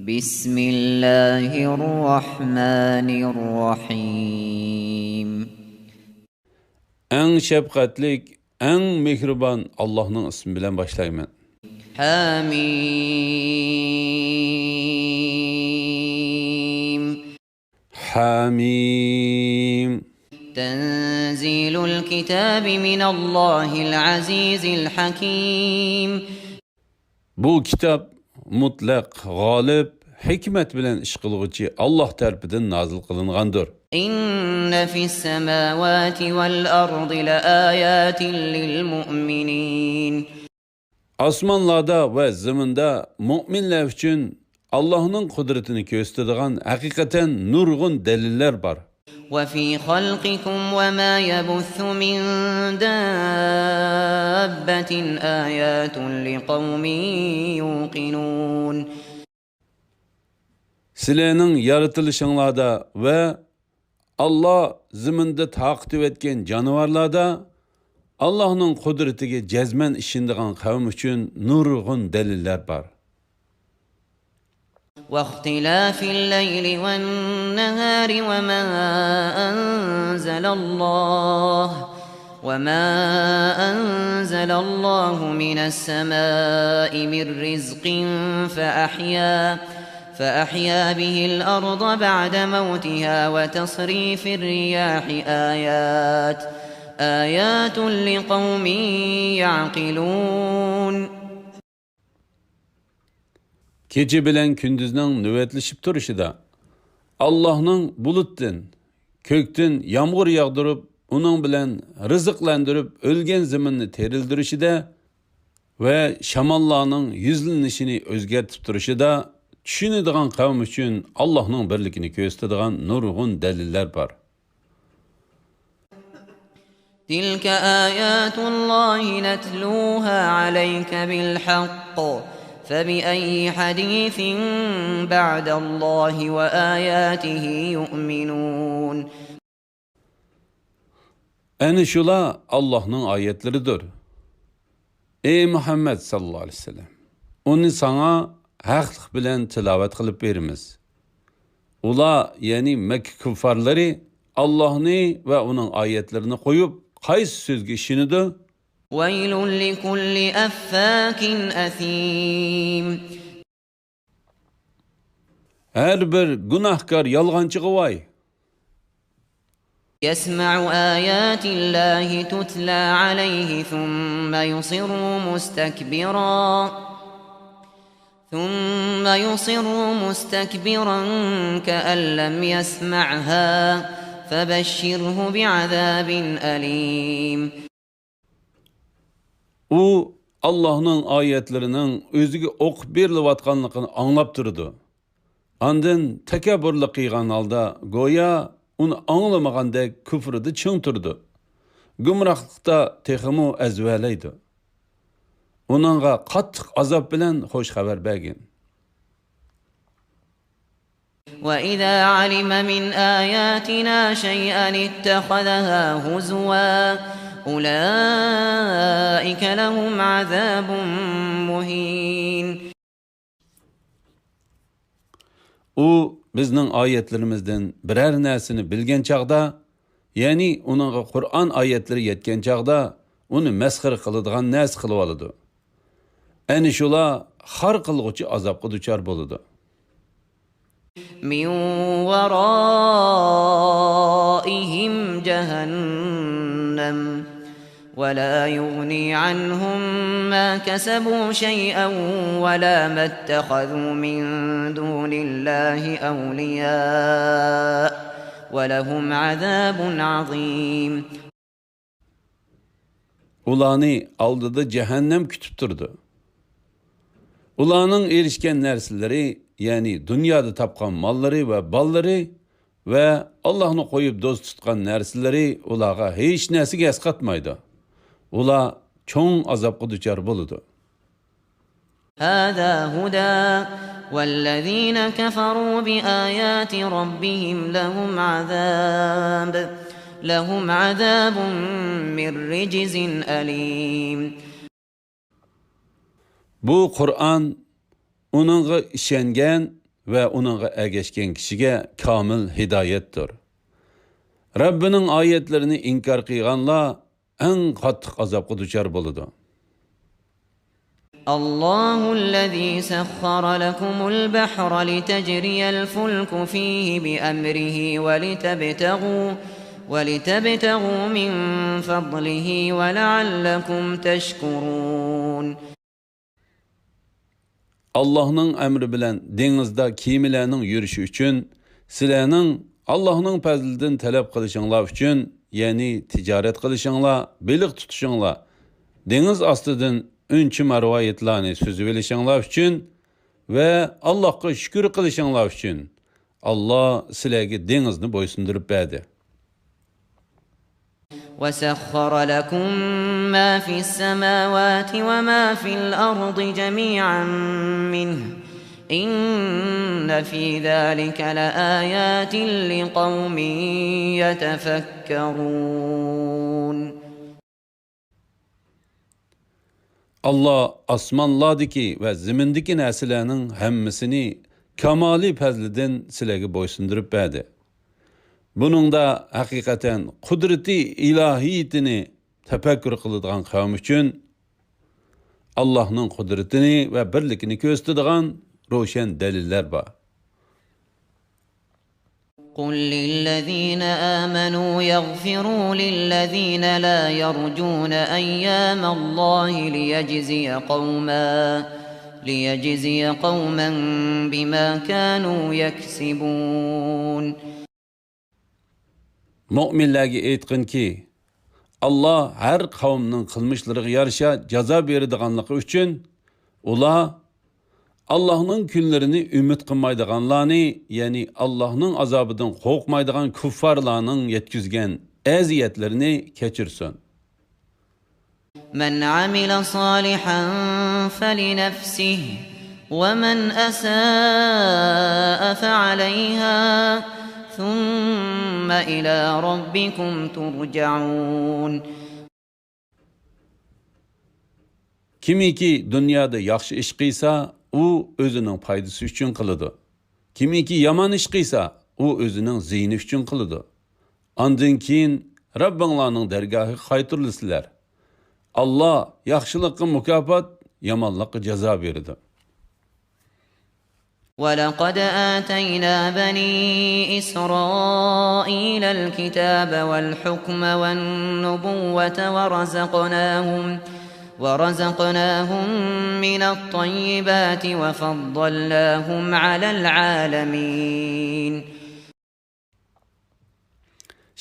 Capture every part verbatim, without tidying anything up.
بسم الله الرحمن الرحيم. ئەڭ شەپقەتلىك، ئەڭ مېھرىبان ئاللاھنىڭ ئىسمى بىلەن باشلايمەن. حميم. حميم. تنزيل الكتاب من الله العزيز الحكيم. بۇ كىتاب مۇتلەق غالىب، ھېكمەت بىلەن ئىش قىلغۇچى ئاللاھ تەرىپىدىن نازىل قىلىنغاندۇر. إن في السماوات والأرض لآيات للمؤمنين. ئاسمانلاردا ۋە زېمىندا مۆمىنلەر ئۈچۈن ئاللاھنىڭ قۇدرىتىنى كۆرسىتىدىغان ھەقىقەتەن نۇرغۇن دەلىللەر بار. وفي خلقكم وما يبث من دابة آيات لقوم يوقنون. سىلەرنىڭ يارىتىلىشىڭلاردا ۋە ئاللاھ زېمىندا تارقىتىۋەتكەن جانىۋارلاردا ئاللاھنىڭ قۇدرىتىگە جەزمەن ئىشىنىدىغان قەۋم ئۈچۈن نۇرغۇن دەلىللەر بار. واختلاف الليل والنهار وما أنزل الله وما أنزل الله من السماء من رزق فأحيا فأحيا به الأرض بعد موتها وتصريف الرياح آيات آيات لقوم يعقلون. كېچە بىلەن كۈندۈزنىڭ نۆۋەتلىشىپ تۇرۇشىدا، ئاللاھنىڭ بۇلۇتتىن، كۆكتىن يامغۇر ياغدۇرۇپ، ئۇنىڭ بىلەن رىزىقلاندۇرۇپ، ئۆلگەن زېمىننى تىرىلدۈرۈشىدە ۋە شاماللارنىڭ يۈزلىنىشىنى ئۆزگەرتىپ تۇرۇشىدا چۈشىنىدىغان قەۋم ئۈچۈن ئاللاھنىڭ بىرلىكىنى كۆرسىتىدىغان نۇرغۇن دەلىللەر بار. تلك آيات الله نتلوها عليك بالحق فبأي حديث بعد الله وآياته يؤمنون. ئەنە شۇلار ئاللاھنىڭ ئايەتلىرىدۇر. ئەي مۇھەممەد ساللاللاھۇ ئەلەيھى ۋەسەللەم، ئۇنى ساڭا ھەقلىق بىلەن تىلاۋەت قىلىپ بېرىمىز. ئۇلار، يەنى مەككە كۇففارلىرى، ئاللاھنى ۋە ئۇنىڭ ئايەتلىرىنى قويۇپ، قايسى سۆزگە ئىشىنىدۇ؟ ويل لكل أفاك أثيم. ھەر بىر گۇناھكار يالغانچىغا ۋاي! يسمع آيات الله تتلى عليه ثم يصر مستكبرا ثم يصر مستكبرا كأن لم يسمعها فبشره بعذاب أليم. ئۇ ئاللاھنىڭ ئايەتلىرىنىڭ ئۆزىگە ئوقۇپ بېرىلىۋاتقانلىقىنى ئاڭلاپ تۇرىدۇ. ئاندىن تەكەببۇرلۇق قىلغان ھالدا گويا ئۇنى ئاڭلىمىغاندەك كۇفرىدا چىڭ تۇرىدۇ. گۇمراھلىقتا تېخىمۇ ئەزۋەلەيدۇ. ئۇنىڭغا قاتتىق ئازاب بىلەن خوش خەۋەر بەرگىن. وإذا علم من آياتنا شيئا اتخذها هزوا أولئك لهم عذاب مهين. ئۇ بىزنىڭ ئايەتلىرىمىزدىن بىرەر نەرسىنى بىلگەن چاغدا، يەنى ئۇنىڭغا قۇرئان ئايەتلىرى يەتكەن چاغدا، ئۇنى مەسخىرە قىلىدىغان نەرسە قىلىۋالىدۇ. ئەنە شۇلار خار قىلغۇچى ئازابقا دۇچار بولىدۇ. من ورائهم جهنم ولا يغني عنهم ما كسبوا شيئا ولا ما اتخذوا من دون الله أولياء ولهم عذاب عظيم. ئۇلارنى ئالدىدا جەھەننەم كۈتۈپ تۇرىدۇ. ئۇلارنىڭ ئېرىشكەن نەرسىلىرى، يەنى دۇنيادا تاپقان ماللىرى ۋە بالىلىرى ۋە ئاللاھنى قويۇپ دوست تۇتقان نەرسىلىرى ئۇلارغا ھېچ نەرسىگە ئەسقاتمايدۇ. ئۇلار چوڭ ئازابقا دۇچار بولىدۇ. هذا هدى والذين كفروا بآيات ربهم لهم عذاب لهم عذاب من رجز أليم. بۇ قۇرئان ئۇنىڭغا ئىشەنگەن ۋە ئۇنىڭغا ئەگەشكەن كىشىگە كامىل ھىدايەتتۇر. رەببىنىڭ ئايەتلىرىنى ئىنكار قىلغانلار ئەڭ قاتتىق ئازابقا دۇچار بولىدۇ. الله الذي سخر لكم البحر لتجري الفلك فيه بأمره ولتبتغوا، ولتبتغوا من فضله ولعلكم تشكرون. ئاللاھنىڭ ئەمرى بىلەن دېڭىزدا كېمىلەرنىڭ يۈرۈشى ئۈچۈن، سىلەرنىڭ ئاللاھنىڭ پەزلىدىن تەلەپ قىلىشىڭلار ئۈچۈن، يەنى تىجارەت قىلىشىڭلار، بېلىق تۇتۇشۇڭلار، دېڭىز ئاستىدىن ئۈنچە مەرۋايىتلارنى سۈزۈۋېلىشىڭلار ئۈچۈن ۋە ئاللاھقا شۈكۈر قىلىشىڭلار ئۈچۈن، ئاللاھ سىلەرگە دېڭىزنى بويسۇندۇرۇپ بەردى. وسخر لكم ما في السماوات وما في الأرض جميعا منه إن في ذلك لآيات لقوم يتفكرون. ئاللاھ ئاسمانلاردىكى ۋە زېمىندىكى نەرسىلەرنىڭ ھەممىسىنى كامالىي پەزلىدىن سىلەرگە بويسۇندۇرۇپ بەردى. بۇنىڭدا ھەقىقەتەن قۇدرىتى ئىلاھىيىتىنى تەپەككۇر قىلىدىغان قەۋم ئۈچۈن ئاللاھنىڭ قۇدرىتىنى ۋە بىرلىكىنى كۆرسىتىدىغان روشەن دەلىللەر بار. قل للذين آمنوا يغفروا للذين لا يرجون أيام الله ليجزي قوما، ليجزي قوما بما كانوا يكسبون. مۆمىنلەرگە ئېيتقىنكى، ئاللاھ ھەر قەۋمنىڭ قىلمىشلىرىغا يارىشا جازا بېرىدىغانلىقى ئۈچۈن، ئۇلار ئاللاھنىڭ كۈنلىرىنى ئۈمىد قىلمايدىغانلارنى، يەنى ئاللاھنىڭ ئازابىدىن قورقمايدىغان كۇففارلارنىڭ يەتكۈزگەن ئەزىيەتلىرىنى كەچۈرسۇن. من عمل صالحا فلنفسه ومن أساء فعليها ثم إلى ربكم ترجعون. كىمكى دۇنيادا ياخشى ئىش قىلسا، ئۇ ئۆزىنىڭ پايدىسى ئۈچۈن قىلىدۇ. كىمكى يامان ئىش قىلسا، ئۇ ئۆزىنىڭ زىيىنى ئۈچۈن قىلىدۇ. ئاندىن كېيىن رەببىڭلارنىڭ دەرگاھىغا قايتۇرۇلىسىلەر. ئاللاھ ياخشىلىققا مۇكاپات، يامانلىققا جازا بېرىدۇ. ولقد آتينا بني إسرائيل الكتاب والحكم والنبوة ورزقناهم، ورزقناهم من الطيبات وفضلناهم على العالمين.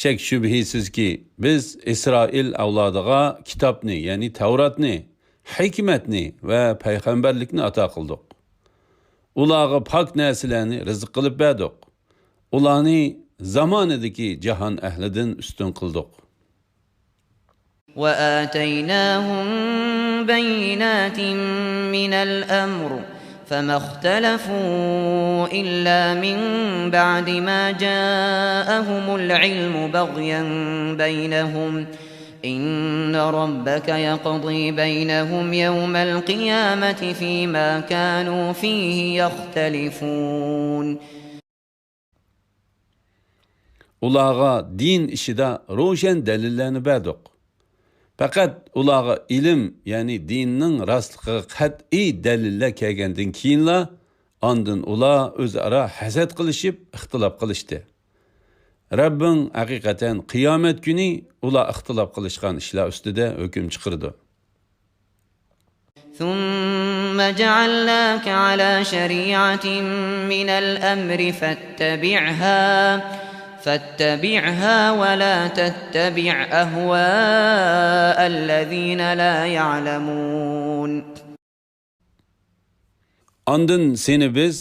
شەك-شۈبھىسىزكى، بىز ئىسرائىل ئەۋلادىغا كىتابنى، يەنى تەۋراتنى، ھېكمەتنى ۋە پەيغەمبەرلىكنى ئاتا قىلدۇق. ئۇلارغا پاك نەرسىلەرنى رىزىق قىلىپ بەردۇق. ئۇلارنى زامانىدىكى جاھان ئەھلىدىن ئۈستۈن قىلدۇق. وآتيناهم بينات من الأمر فما اختلفوا إلا من بعد ما جاءهم العلم بغيا بينهم إن ربك يقضي بينهم يوم القيامة فيما كانوا فيه يختلفون. ئۇلارغا دىن ئىشىدا روشەن دەلىللەرنى بەردۇق. پەقەت ئۇلارغا ئىلىم، يەنى دىننىڭ راستلىقىغا قەتئىي دەلىللەر كەلگەندىن كېيىنلا، ئاندىن ئۇلار ئۆزئارا ھەسەت قىلىشىپ، ئىختىلاپ قىلىشتى. رەببىڭ ھەقىقەتەن قىيامەت كۈنى ئۇلار ئىختىلاپ قىلىشقان ئىشلار ئۈستىدە ھۆكۈم چىقىرىدۇ. ثم جعلناك على شريعة من الأمر فاتبعها، فاتبعها ولا تتبع أهواء الذين لا يعلمون. ئاندىن سېنى بىز،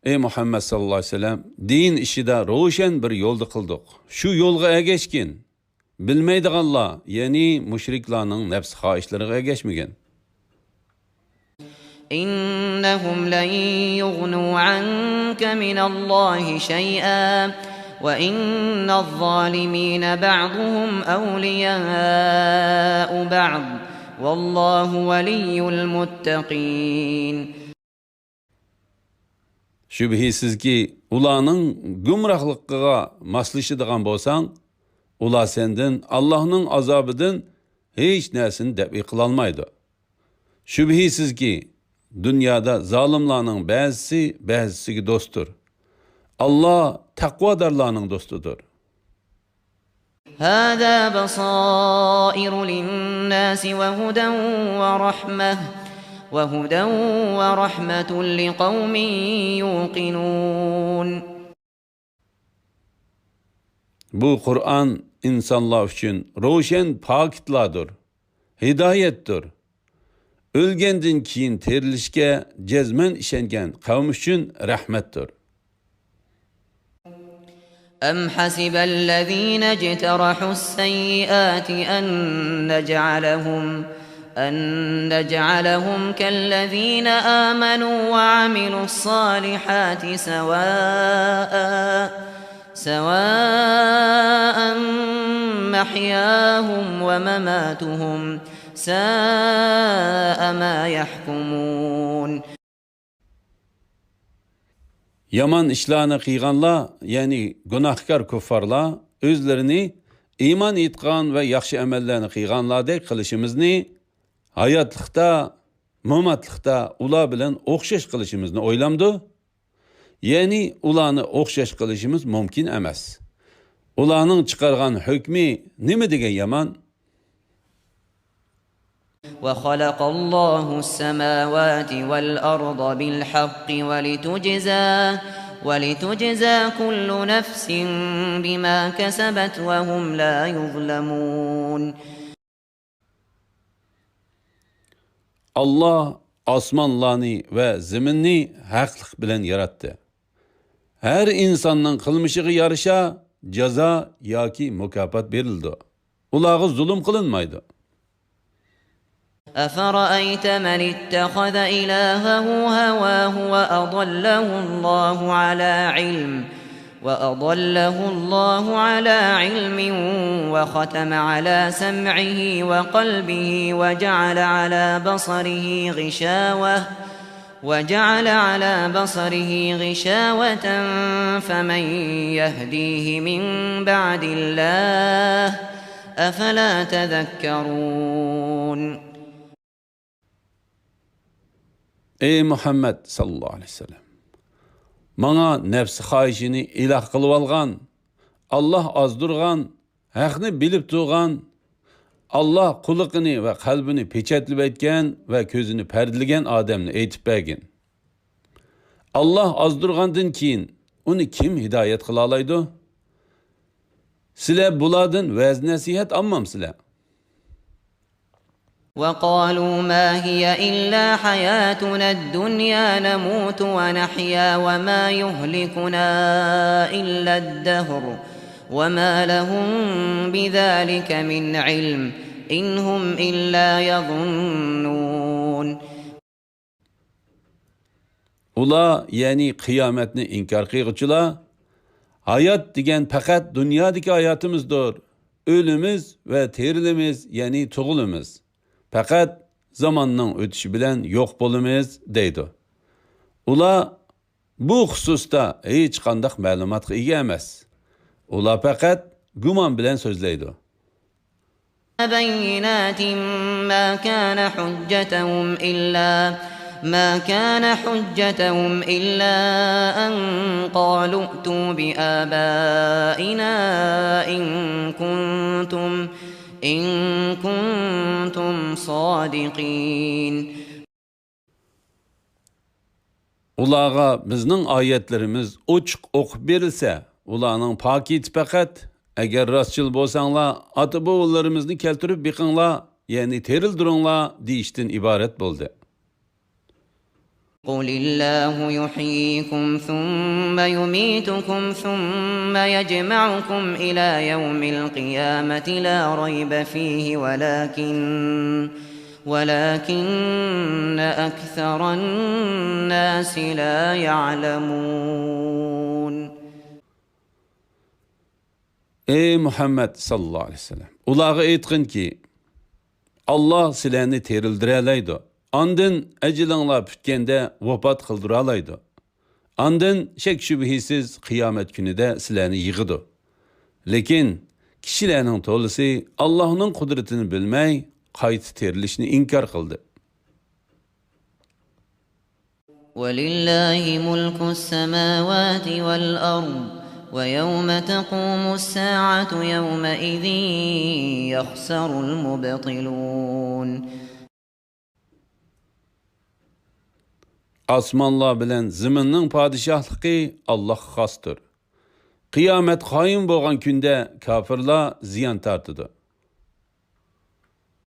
ئەي مۇھەممەد ساللاللاھۇ ئەلەيھى ۋەسەللەم، دىن ئىشىدا روشەن بىر يولدا قىلدۇق. شۇ يولغا ئەگەشكىن. بىلمەيدىغانلار، يەنى مۇشرىكلارنىڭ نەپس خاھىشلىرىغا ئەگەشمىگىن. إنهم لن يغنوا عنك من الله شيئا وإن الظالمين بعضهم أولياء بعض والله ولي المتقين. شۈبھىسىزكى، ئۇلارنىڭ گۇمراھلىقىغا ماسلىشىدىغان بولساڭ، ئۇلار سەندىن ئاللاھنىڭ ئازابىدىن ھېچ نەرسىنى دەپئى قىلالمايدۇ. شۈبھىسىزكى، دۇنيادا زالىملارنىڭ بەزىسى بەزىسىگە دوستتۇر. ئاللا تەقۋادارلارنىڭ دوستىدۇر. هذا بصائر للناس وهدى ورحمة وهدى ورحمة لقوم يوقنون. بۇ قۇرئان ئىنسانلار ئۈچۈن روشەن پاكىتلاردۇر، ھىدايەتتۇر. ئۆلگەندىن كېيىن تىرىلىشكە جەزمەن ئىشەنگەن قەۋم ئۈچۈن رەھمەتتۇر. أم حسب الذين اجترحوا السيئات أن نجعلهم أن نجعلهم كالذين آمنوا وعملوا الصالحات سواء سواء محياهم ومماتهم ساء ما يحكمون. يامان ئىشلارنى قىلغانلار، يەنى گۇناھكار كۇففارلار ئۆزلىرىنى ئىمان ئېيتقان ۋە ياخشى ئەمەللەرنى قىلغانلاردەك قىلىشىمىزنى، ھاياتلىقتا، ماماتلىقتا ئۇلار بىلەن ئوخشاش قىلىشىمىزنى ئويلامدۇ؟ يەنى ئۇلارنى ئوخشاش قىلىشىمىز مۇمكىن ئەمەس. ئۇلارنىڭ چىقارغان ھۆكمى نېمە دېگەن يامان؟ وخلق الله السماوات والأرض بالحق ولتجزى ولتجزى كل نفس بما كسبت وهم لا يظلمون. ئاللا ئاسمانلارنى ۋە زېمىننى ھەقلىق بىلەن ياراتتى. ھەر ئىنساننىڭ قىلمىشىغا يارىشا جازا ياكى مۇكاپات بېرىلىدۇ. ئۇلارغا زۇلۇم قىلىنمايدۇ. أفرأيت من اتخذ إلهه هواه وأضله الله على علم وأضله الله على علم وختم على سمعه وقلبه وجعل على بصره غشاوة وجعل على بصره غشاوة فمن يهديه من بعد الله أفلا تذكرون. ئەي مۇھەممەد ساللاللاھۇ ئەلەيھى ۋەسەللەم! ماڭا نەپسى خاھىشىنى ئىلاھ قىلىۋالغان، ئاللا ئازدۇرغان، ھەقنى بىلىپ تۇرغان، ئاللا قۇلىقىنى ۋە قەلبىنى پېچەتلىۋەتكەن ۋە كۆزىنى پەردىلىگەن ئادەمنى ئېيتىپ بەرگىن. ئاللا ئازدۇرغاندىن كېيىن ئۇنى كىم ھىدايەت قىلالايدۇ؟ سىلەر بۇلاردىن ۋەز-نەسىھەت ئالمامسىلەر؟ وقالوا ما هي إلا حياتنا الدنيا نموت ونحيا وما يهلكنا إلا الدهر وما لهم بذلك من علم إن هم إلا يظنون. ئۇلار، يەنى قىيامەتنى ئىنكار قىلغۇچىلار، ھايات دېگەن پەقەت دۇنيادىكى ھاياتىمىزدۇر. ئۆلىمىز ۋە تىرىلىمىز، يەنى تۇغۇلىمىز. پەقەت زاماننىڭ ئۆتۈشى بىلەن يوق بولىمىز، دەيدۇ. ئۇلار بۇ خۇسۇستا ھېچقانداق مەلۇماتقا ئىگە ئەمەس. ئۇلار پەقەت گۇمان بىلەن سۆزلەيدۇ. بينات ما كان حجتهم إلا ما كان حجتهم إلا أن قالوا ائتوا بآبائنا إن كنتم إن كنتم صادقين. ئۇلارغا بىزنىڭ ئايەتلىرىمىز ئوچۇق ئوقۇپ بېرىلسە، ئۇلارنىڭ پاكىتى پەقەت، ئەگەر راستچىل بولساڭلار، ئاتا-بوۋىلىرىمىزنى كەلتۈرۈپ بېقىڭلار، يەنى تىرىلدۈرۈڭلار، دېيىشتىن ئىبارەت بولدى. قل الله يحييكم ثم يميتكم ثم يجمعكم إلى يوم القيامة لا ريب فيه ولكن ولكن أكثر الناس لا يعلمون. ئەي مۇھەممەد ساللاللاھۇ ئەلەيھى ۋەسەللەم، ئۇلارغا ئېيتقىنكى، ئاللا سىلەرنى تىرىلدۈرەلەيدۇ، ئاندىن ئەجىلىڭلار پۈتكەندە ۋاپات قىلدۇرالايدۇ. ئاندىن شەك-شۈبھىسىز قىيامەت كۈنىدە سىلەرنى يىغىدۇ. لېكىن كىشىلەرنىڭ تولىسى ئاللاھنىڭ قۇدرىتىنى بىلمەي، قايتا تىرىلىشنى ئىنكار قىلدى. ولله ملك السماوات والأرض ويوم تقوم الساعة يومئذ يخسر المبطلون. ئاسمانلار بىلەن زېمىننىڭ پادىشاھلىقى ئاللاھقا خاستۇر. قىيامەت قايىم بولغان كۈندە كاپىرلار زىيان تارتىدۇ.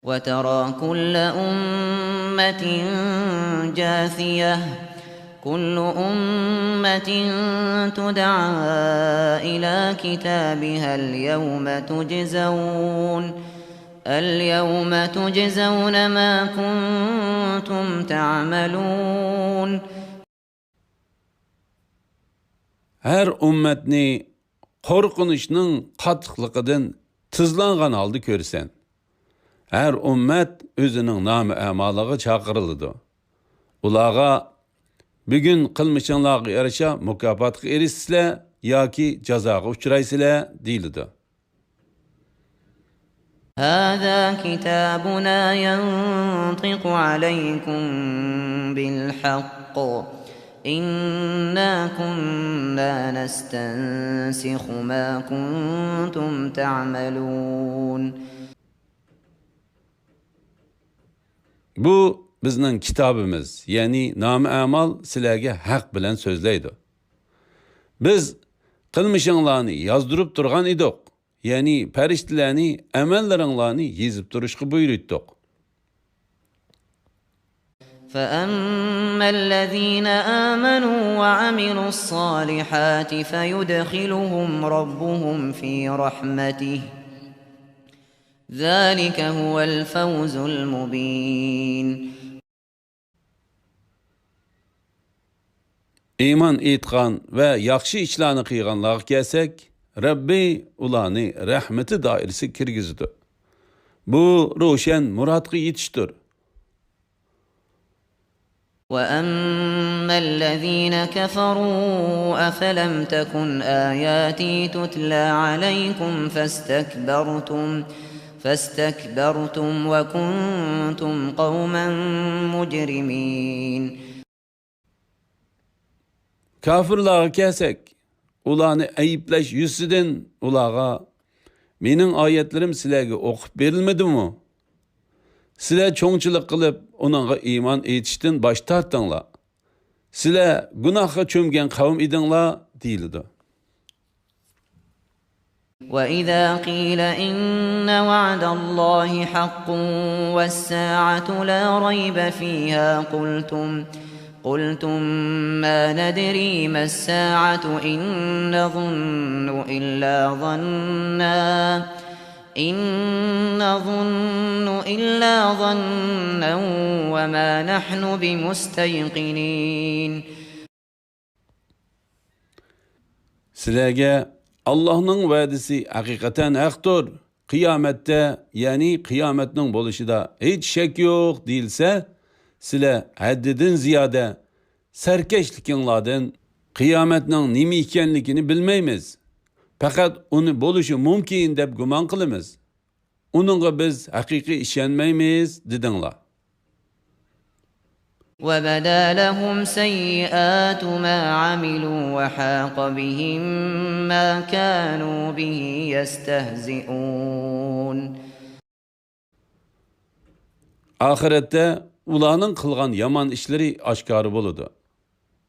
وترى كل أمة جاثية، كل أمة تدعى إلى كتابها اليوم تجزون، اليوم تجزون ما كنتم تعملون. ھەر ئۈممەتنى قورقۇنچنىڭ قاتتىقلىقىدىن تىزلانغان ھالدا كۆرىسەن. ھەر ئۈممەت ئۆزىنىڭ نامە-ئەمالىغا چاقىرىلىدۇ. ئۇلارغا، «بۈگۈن قىلمىشىڭلارغا يارىشا مۇكاپاتقا ئېرىشىسىلەر ياكى جازاغا ئۇچرايسىلەر» دېيىلىدۇ. هذا كتابنا ينطق عليكم بالحق إنا كنا نستنسخ ما كنتم تعملون. بۇ بىزنىڭ كىتابىمىز، يەنى نامە-ئەمال سىلەرگە ھەق بىلەن سۆزلەيدۇ. بىز قىلمىشىڭلارنى يازدۇرۇپ تۇرغان ئىدۇق، يەنى پەرىشتىلەرنى ئەمەللىرىڭلارنى يېزىپ تۇرۇشقا بۇيرۇتتۇق. فأما الذين آمنوا وعملوا الصالحات فيدخلهم ربهم في رحمته ذلك هو الفوز المبين. ئىمان ئېيتقان ۋە ياخشى ئىشلارنى قىلغانلارغا كەلسەك، رەببى ئۇلارنى رەھمىتى دائىرىسىگە كىرگۈزىدۇ. بۇ روشەن مۇرادقا يېتىشتۇر. وأما الذين كفروا أفلم تكن آياتي تتلى عليكم فاستكبرتم، فاستكبرتم وكنتم قوما مجرمين. كاپىرلارغا كەلسەك، ئۇلارنى ئەيىبلەش يۈزىسىدىن ئۇلارغا، «مېنىڭ ئايەتلىرىم سىلەرگە ئوقۇپ بېرىلمىدىمۇ؟ سىلەر چوڭچىلىق قىلىپ، ئۇنىڭغا ئىمان ئېيتىشتىن باش تارتتىڭلار. سىلەر گۇناھقا چۆمگەن قەۋم ئىدىڭلار» دېيىلىدۇ. وإذا قيل إن وعد الله حق والساعة لا ريب فيها قلتم، قلتم ما ندري ما الساعة إن نظن إلا ظنا، إن نظن إلا ظنا وما نحن بمستيقنين. سىلەرگە، «ئاللاھنىڭ ۋەدىسى ھەقىقەتەن ھەقتۇر، قىيامەتتە، يەنى قىيامەتنىڭ بولۇشىدا ھېچ شەك يوق» دېيىلسە، سىلەر ھەددىدىن زىيادە سەركەشلىكىڭلاردىن، «قىيامەتنىڭ نېمە ئىكەنلىكىنى بىلمەيمىز، پەقەت ئۇنى بولۇشى مۇمكىن دەپ گۇمان قىلىمىز، ئۇنىڭغا بىز ھەقىقىي ئىشەنمەيمىز» دېدىڭلار. وبدا لهم سيئات ما عملوا وحاق بهم ما كانوا به يستهزئون. ئاخىرەتتە ئۇلارنىڭ قىلغان يامان ئىشلىرى ئاشكارا بولىدۇ.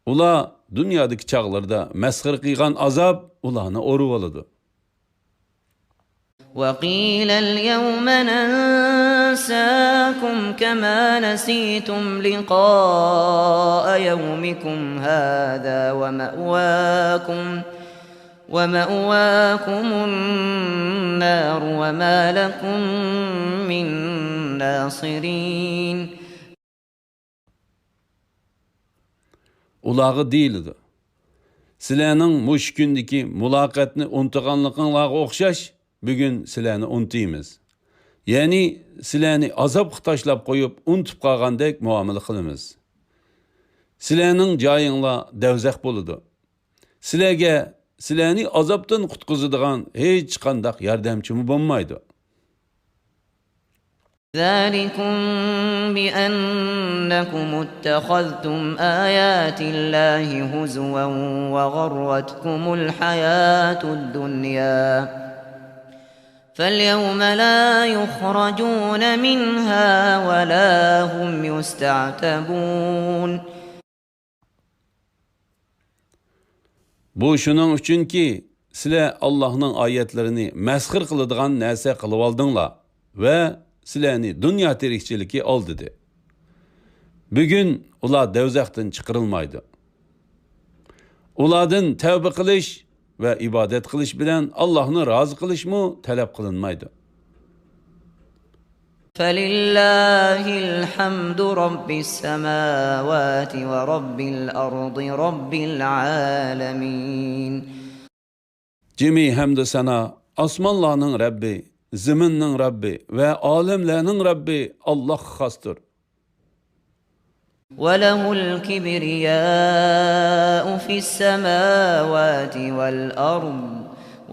ئۇلار دۇنيادىكى چاغلىرىدا مەسخىرە قىلغان ئازاب ئۇلارنى ئورىۋالىدۇ. وقيل اليوم ننساكم كما نسيتم لقاء يومكم هذا ومأواكم، ومأواكم النار وما لكم من ناصرين. ئۇلارغا دېيىلىدۇ، سىلەرنىڭ مۇشۇ كۈندىكى مۇلاقاتنى ئۇنتۇغانلىقىڭلارغا ئوخشاش، بۈگۈن سىلەرنى ئۇنتۇيمىز. يەنى سىلەرنى ئازابقا تاشلاپ قويۇپ، ئۇنتۇپ قالغاندەك مۇئامىلە قىلىمىز. سىلەرنىڭ جايىڭلار دەۋزەخ بولىدۇ. سىلەرگە سىلەرنى ئازابتىن قۇتقۇزىدىغان ھېچقانداق ياردەمچىمۇ بولمايدۇ. ذلكم بأنكم اتخذتم آيات الله هزوا وغرتكم الحياة الدنيا فاليوم لا يخرجون منها ولا هم يستعتبون. بۇ شۇنىڭ ئۈچۈنكى، سىلەر ئاللاھنىڭ ئايەتلىرىنى مەسخىرە قىلىدىغان نەرسە قىلىۋالدىڭلار ۋە سىلەرنى دۇنيا تىرىكچىلىكى ئالدىدى. بۈگۈن ئۇلار دەۋزەختىن چىقىرىلمايدۇ. ئۇلاردىن تەۋبە قىلىش ۋە ئىبادەت قىلىش بىلەن ئاللاھنى رازى قىلىشمۇ تەلەپ قىلىنمايدۇ. فلله الحمد رب السماوات ورب الأرض رب العالمين. جىمى ھەمدۇ سانا ئاسمانلارنىڭ رەببى، زېمىننىڭ رەببى ۋە ئالەملەرنىڭ رەببى ئاللاھقا خاستۇر. وله الكبرياء في السماوات والأرض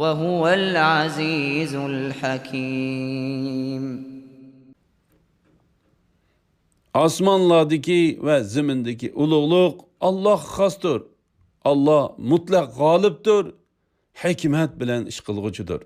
وهو العزيز الحكيم. ئاسمانلاردىكى ۋە زېمىندىكى ئۇلۇغلۇق ئاللاھقا خاستۇر. ئاللاھ مۇتلەق غالىبتۇر، ھېكمەت بىلەن ئىش قىلغۇچىدۇر.